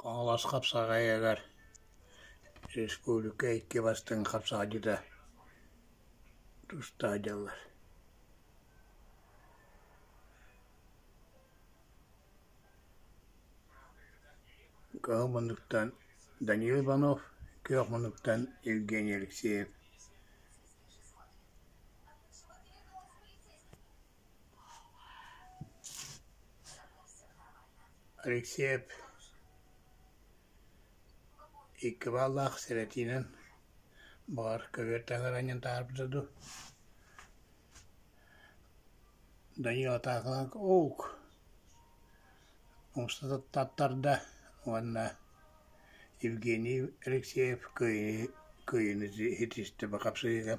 Хаҥалас хапсаҕайыгар республика икки бастыҥ хапсаҕайдьыта туста сылдьаллар. Кыһыл муннуктан Данил Иванов, күөх муннуктан Евгений Алексеев. Алексеев икки бааллаах сэрэтиинэн баҕар көбүөр таһыгар анньан таһаарбыта дуу. Данил атаакалаан уук умса таттарда уонна Евгений Алексеев кыайыыны ситистэ бу хапсыһыыга.